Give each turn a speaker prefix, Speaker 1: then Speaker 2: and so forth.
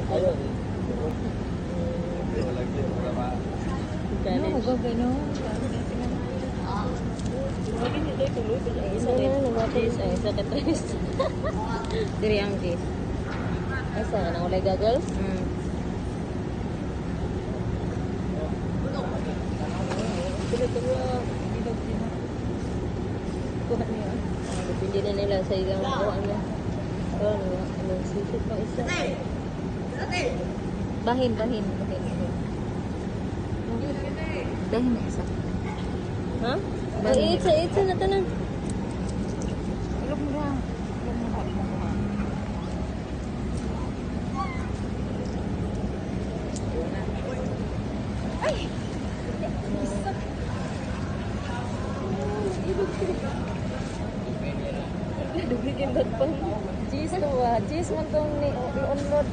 Speaker 1: Ayun.
Speaker 2: No, gagay no.
Speaker 3: Ang isa kay cheese, ang isa kay tres.
Speaker 2: Diri ang cheese.
Speaker 3: Asa ka nang walay goggles?
Speaker 2: Mm.
Speaker 3: Kuha niya. Depende na nila sa ilang kuha niya. Oh, ano, ano, sisip pa isa.
Speaker 2: Bahin, bahin, bahin. Bahin na isa.
Speaker 3: Ha?
Speaker 2: Bahin.
Speaker 3: Ay, itsa, itsa na tanan.
Speaker 2: Ilog mo lang. Ilog mo lang. Ilog mo lang.
Speaker 3: Dugigin ba't pa?
Speaker 2: Cheese to ba? Cheese man tong ni i-unload.